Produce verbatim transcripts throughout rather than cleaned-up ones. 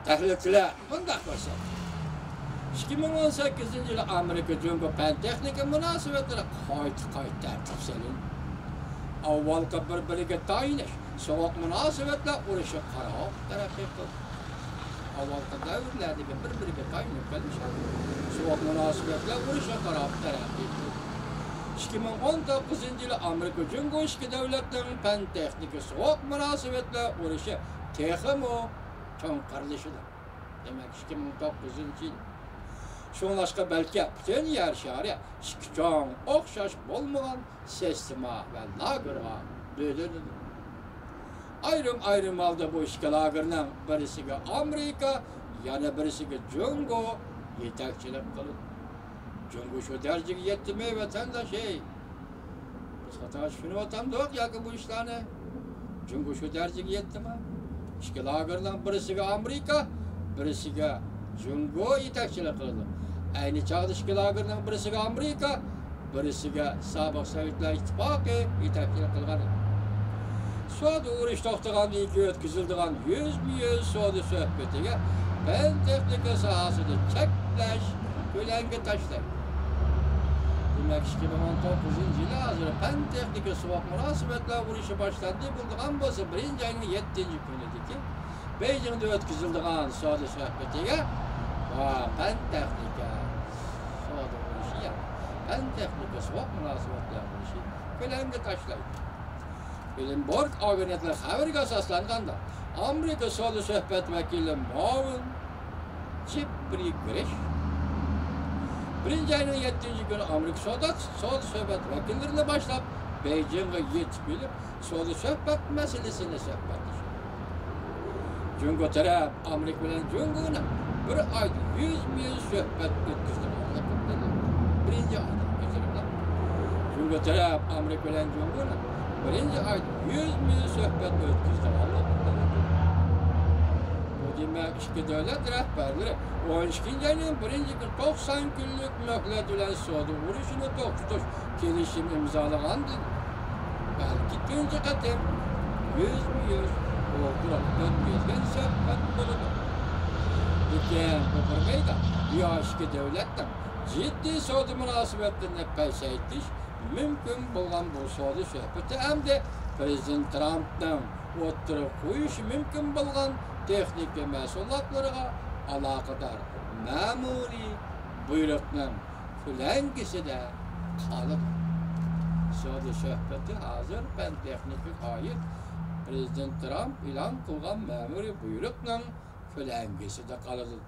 تەھلىلچىلەر مۇنداق كۆرسەتتى. ئىككى مىڭ ئون سەككىزىنچى يىلى ئامېرىكا جۇڭگو پەن تېخنىكا مۇناسىۋەتلىرى قايتا قايتا تەرتىپكە سېلىندى. ئاۋۋالقى بىر بىرىگە تايىنىش، سوغۇق مۇناسىۋەتلەر ئۇرۇشى قاراپ تەرەققىي قىلدى. ئاۋۋالقى دەۋرلەردىكى بىر بىرىگە تايىنىپ قېلىش، سوغۇق مۇناسىۋەتلەر ئۇرۇشى قاراپ تەرەققىي قىلدى. ئىككى مىڭ ئون توققۇزىنچى يىلى ئامېرىكا جۇڭگو ئىككى دۆلەتنىڭ پەن تېخنىكا سوغۇق مۇناسىۋەتلەر ئۇرۇشى تېخىمۇ چوڭقۇرلىشىدۇ. دېمەك، ئىككى مىڭ توققۇزىنچى يىل. شۇڭلاشقا بەلكى پۈتۈن يەر شارى ئىككى چوڭ ئوخشاش بولمىغان سىستېما ۋە لاگېرغا بۆلۈنىدۇ. ئايرىم-ئايرىم ھالدا بۇ ئىككى لاگېرنىڭ بىرسىگە ئامېرىكا، يەنە بىرسىگە جۇڭگو يېتەكچىلىك قىلىدۇ. جۇڭگو شۇ دەرىجىگە يەتتىمۇ، ۋەتەنداش، ھەي؟ بىز خاتا چۈشىنىۋاتامدۇق ياكى بۇ ئىشلارنى؟ جۇڭگو شۇ دەرىجىگە يەتتىمۇ؟ ئىككى لاگېرنىڭ بىرسىگە ئامېرىكا، بىرسىگە جۇڭگو يېتەكچىلىك قىلىدۇ. ئەينى چاغدا ئىككى لاگېرنىڭ بىرسىگە ئامېرىكا، بىرسىگە سابىق سوۋېتلار ئىتتىپاقى يېتەكچىلىك قىلغان ئىدى. سودا ئۇرۇش توختىغاندىن كېيىن ئۆتكۈزۈلىدىغان يۈزمۇ يۈز سودا سۆھبىتىگە پەن تېخنىكا ساھەسىدە چەكلەش كۆلەڭگە تاشلايدۇ. دېمەك، ئىككى مىڭ ئون توققۇزىنچى يىلى ھازىر پەن تېخنىكا سوغۇق مۇناسىۋەتلەر ئۇرۇشى باشلاندى. بولىدىغان بولسا، بىرىنچى ئاينىڭ يەتتىنچى كۈنىدىكى بېيجىڭدا ئۆتكۈزۈلىدىغان سودا سۆھبىتىگە ۋە پەن تېخنىكا سودا ئۇرۇشى، يەنى پەن تېخنىكا سوغۇق مۇناسىۋەتلەر ئۇرۇشى كۆلەڭگە تاشلايدۇ. بلومبېرگ ئاگېنتلىقى خەۋىرىگە ئاساسلانغاندا، ئامېرىكا سودا سۆھبەت ۋەكىلى مۇئاۋىن جېفرى گرىش بىرىنچى ئاينىڭ يەتتىنچى كۈنى ئامېرىكا سودا، سودا سۆھبەت ۋەكىللىرىنى باشلاپ، بېيجىڭغا يېتىپ كېلىپ، سودا سۆھبەت مەسىلىسىنى سۆھبەتلىشىدۇ. جۇڭگو تەرەپ ئامېرىكا بىلەن جۇڭگونىڭ بىر ئايدا يۈز مىليون سۆھبەت ئۆتكۈزىدىغانلىقىنى بىلدۈردى. بىرىنچى ئايدا ئۆتكۈزۈلگەن. جۇڭگو تەرەپ ئامېرىكا بىلەن جۇڭگونىڭ بىرىنچى ئايدا يۈز مىليون سۆھبەت ئۆتكۈزىدىغانلىقىنى بىلدۈردى. بۇ دېمەك، ئىككى دۆلەت رەھبەرلىرى ئون ئىككىنچى ئاينىڭ بىرىنچى كۈنى توقسان كۈنلۈك مۆھلەت بىلەن سودا ئۇرۇشىنى توختىتىش كېلىشىم ئىمزالىغاندىن بەلكى تۇنجى قېتىم يۈزمۇ يۈز ئولتۇرۇپ ئۆتكۈزگەن سۆھبەت بولىدۇ. لېكىن بۇ بىر مەيدان، بۇ يەر ئىككى دۆلەتنىڭ جىددىي سودا مۇناسىۋەتلىرىنى پەسەيتىش مۇمكىن بولغان بۇ سودا سۆھبىتى ئەمدى پىرېزىدېنت ترامپنىڭ ئوتتۇرىغا قويۇشى مۇمكىن بولغان تېخنىكا مەھسۇلاتلىرىغا ئالاقىدار مەمۇرىي بۇيرۇقنىڭ كۆلەڭگىسىدە قالىدۇ. سودا سۆھبىتى ھازىر پەن تېخنىكىغا ئائىت پىرېزىدېنت ترامپ ئېلان قىلغان مەمۇرىي بۇيرۇقنىڭ كۆلەڭگىسىدە قالىدۇ.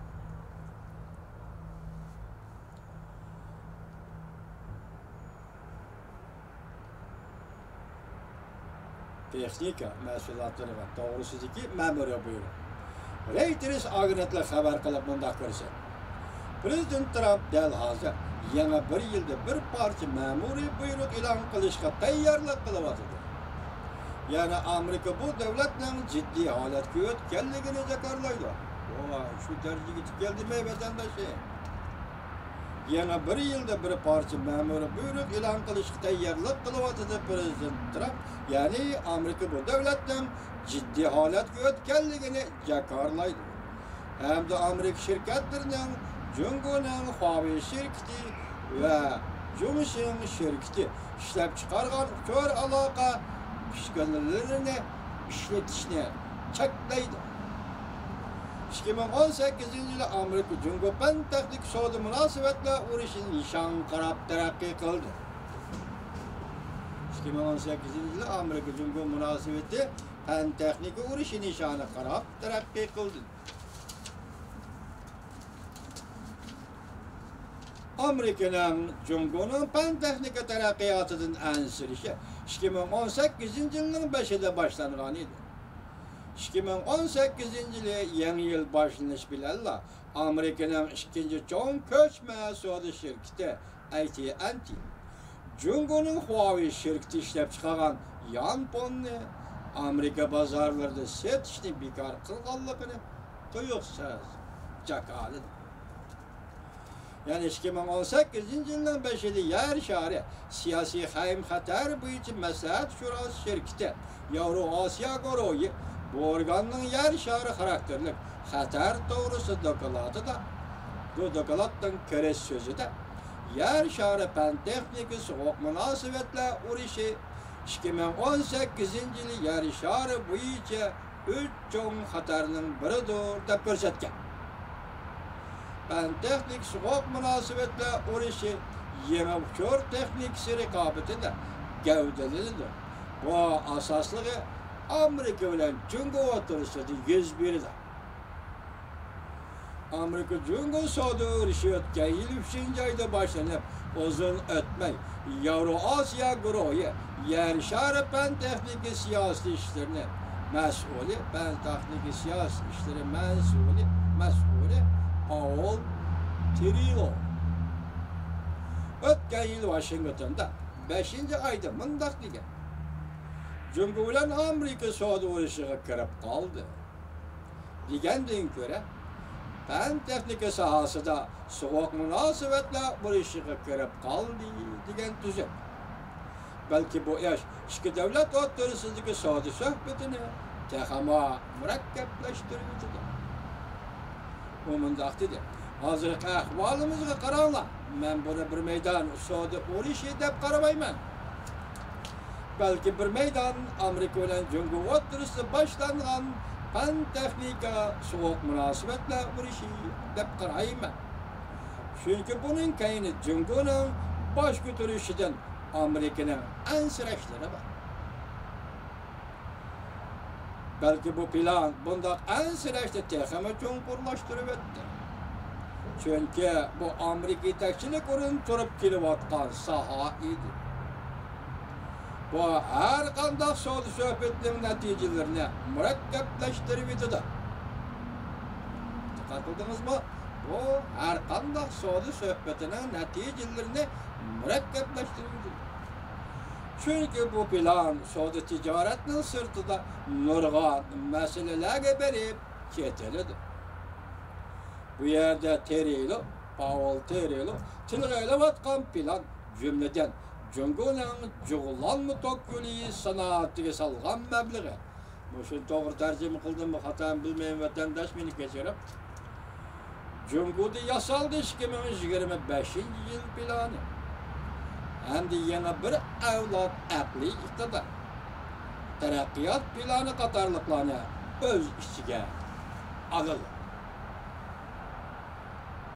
تېخنىكا مەھسۇلاتلىرىغا توغرىسىدىكى مەمۇرىي بۇيرۇق. رەيتېرس ئاگېنتلىقى خەۋەر قىلىپ مۇنداق كۆرسەتتى: پىرېزىدېنت ترامپ دەل ھازىر يېڭى بىر يىلدا بىر پارچە مەمۇرىي بۇيرۇق ئېلان قىلىشقا تەييارلىق قىلىۋاتىدۇ. يەنى ئامېرىكا بۇ دۆلەتنىڭ جىددىي ھالەتكە ئۆتكەنلىكىنى جاكارلايدۇ. ۋاي، شۇ دەرىجىگە يېتىپ كەلدىمۇ، ۋەتەنداشلار؟ يېڭى بىر يىلدا بىر پارچە مەمۇرىي بۇيرۇق ئېلان قىلىشقا تەييارلىق قىلىۋاتىدۇ پىرېزىدېنت ترامپ، يەنى ئامېرىكا بۇ دۆلەتنىڭ جىددىي ھالەتكە ئۆتكەنلىكىنى جاكارلايدۇ ھەمدە ئامېرىكا شىركەتلىرىنىڭ جۇڭگونىڭ خۇاۋېي شىركىتى ۋە جۇڭشىڭ شىركىتى ئىشلەپچىقارغان ئۇچۇر ئالاقە ئۈسكۈنىلىرىنى ئىشلىتىشنى چەكلەيدۇ. ئىككى مىڭ ئون سەككىزىنچى يىلى ئامېرىكا جۇڭگو پەن تېخنىكا سودا مۇناسىۋەتلەر ئۇرۇشى نىشانغا قاراپ تەرەققىي قىلدى. ئىككى مىڭ ئون سەككىزىنچى يىلى ئامېرىكا جۇڭگو مۇناسىۋىتى پەن تېخنىكا ئۇرۇشى نىشانىغا قاراپ تەرەققىي قىلدى. ئامېرىكىنىڭ جۇڭگونىڭ پەن تېخنىكا تەرەققىياتىدىن ئەنسىرىشى ئىككى مىڭ ئون سەككىزىنچى يىلنىڭ بېشىدا باشلانغان ئىدى. ئىككى مىڭ ئون سەككىزىنچى يىلى يېڭى يىل باشلىنىش بىلەنلا ئامېرىكىنىڭ ئىككىنچى چوڭ كۆچمە سودا شىركىتى ئەي تى ئەند تى جۇڭگونىڭ خۇاۋېي شىركىتى ئىشلەپچىقارغان يانفوننى ئامېرىكا بازارلىرىدا سېتىشنى بىكار قىلغانلىقىنى تۇيۇقسىز جاكارلىدى. يەنى ئىككى مىڭ ئون سەككىزىنچى يىلنىڭ بېشىدا يەر شارى سىياسىي خەۋپ-خەتەر بويىچە مەسلىھەت شۇراسى شىركىتى ياۋرو ئاسىيا گۇرۇھى بۇ ئورگاننىڭ يەر شارى خاراكتېرلىك خەتەر توغرىسىدا دوكلاتىدا، بۇ دوكلاتنىڭ كىرىش سۆزىدە، يەر شارى پەن-تېخنىكا سوغۇق مۇناسىۋەتلەر ئۇرۇشى ئىككى مىڭ ئون سەككىزىنچى يىلى يەر شارى بويىچە ئۈچ چوڭ خەتەرنىڭ بىرىدۇر، دەپ كۆرسەتكەن. پەن-تېخنىكا سوغۇق مۇناسىۋەتلەر ئۇرۇشى يېڭى ئۇچۇر تېخنىكىسى رىقابىتىدە گەۋدىلىنىدۇ. بۇ ئاساسلىقى ئامېرىكا بىلەن جۇڭگو ئوتتۇرىسىدا يۈز بېرىدۇ. ئامېرىكا جۇڭگو سودا ئۇرۇشى ئۆتكەن يىل ئۈچىنچى ئايدا باشلىنىپ، ئۇزۇن ئۆتمەي، ياۋرو ئاسىيا گۇرۇھى يەر شارى پەن تېخنىكا سىياسىي ئىشلىرىنى مەسئۇلى، پەن تېخنىكا سىياسىي ئىشلىرى مەسئۇلى، مەسئۇلى پاۋول تېرېلو ئۆتكەن يىل ۋاشىنگتوندا بەشىنچى ئايدا مۇنداق دېگەن: جۇڭگو بىلەن ئامېرىكا سودا ئۇرۇشىغا كىرىپ قالدى. دېگەندىن كۆرە، پەن تېخنىكا ساھەسىدە سوغۇق مۇناسىۋەتلەر ئۇرۇشىغا كىرىپ قالدى دېگەن تۈزۈك. بەلكى بۇ ئىش ئىككى دۆلەت ئوتتۇرىسىدىكى سودا سۆھبىتىنى تېخىمۇ مۇرەككەپلەشتۈرۈۋېتىدۇ. ئۇ مۇنداق دېدى: ھازىرقى ئەھۋالىمىزغا قاراڭلار، مەن بۇنى بىر مەيدان سودا ئۇرۇشى دەپ قارىمايمەن. بەلكى بىر مەيدان ئامېرىكا بىلەن جۇڭگو ئوتتۇرىسىدا باشلانغان پەن تېخنىكا سوغۇق مۇناسىۋەتلەر ئۇرۇشى دەپ قارايمەن. چۈنكى بۇنىڭ كەينى جۇڭگونىڭ باش كۆتۈرۈشىدىن ئامېرىكىنىڭ ئەنسىرەشلىرى بار. بەلكى بۇ پىلان بۇنداق ئەنسىرەشنى تېخىمۇ چوڭقۇرلاشتۇرۇۋەتتى. چۈنكى بۇ ئامېرىكا يېتەكچىلىك ئورنىدا تۇرۇپ كېلىۋاتقان ساھە ئىدى. بۇ ھەر قانداق سودا سۆھبىتىنىڭ نەتىجىلىرىنى مۇرەككەپلەشتۈرۈۋېتىدۇ. دىققەت قىلدىڭىزمۇ؟ بۇ ھەر قانداق سودا سۆھبىتىنىڭ نەتىجىلىرىنى مۇرەككەپلەشتۈرۈۋېتىدۇ. چۈنكى بۇ پىلان سودا تىجارەتنىڭ سىرتىدا نۇرغۇن مەسىلىلەرگە بېرىپ چېتىلىدۇ. بۇ يەردە تېرېلو، پاۋول تېرېلو تىلغا ئېلىۋاتقان پىلان، جۈملىدىن، جۇڭگونىڭ جۇغلانما توك يولى سانائىتىگە سالغان مەبلىغى، مۇشۇنى توغرا تەرجىمە قىلدىممۇ، خاتامۇ بىلمەيمەن، ۋەتەنداش مېنى كەچۈرۈڭ. جۇڭگودا ياسالدى ئىككى مىڭ يىگىرمە بەشىنچى يىل پىلانى ھەمدە يېڭى بىر ئەۋلاد ئەقلىي ئىقتىدار، تەرەققىيات پىلانى قاتارلىقلارنى ئۆز ئىچىگە ئالىدۇ.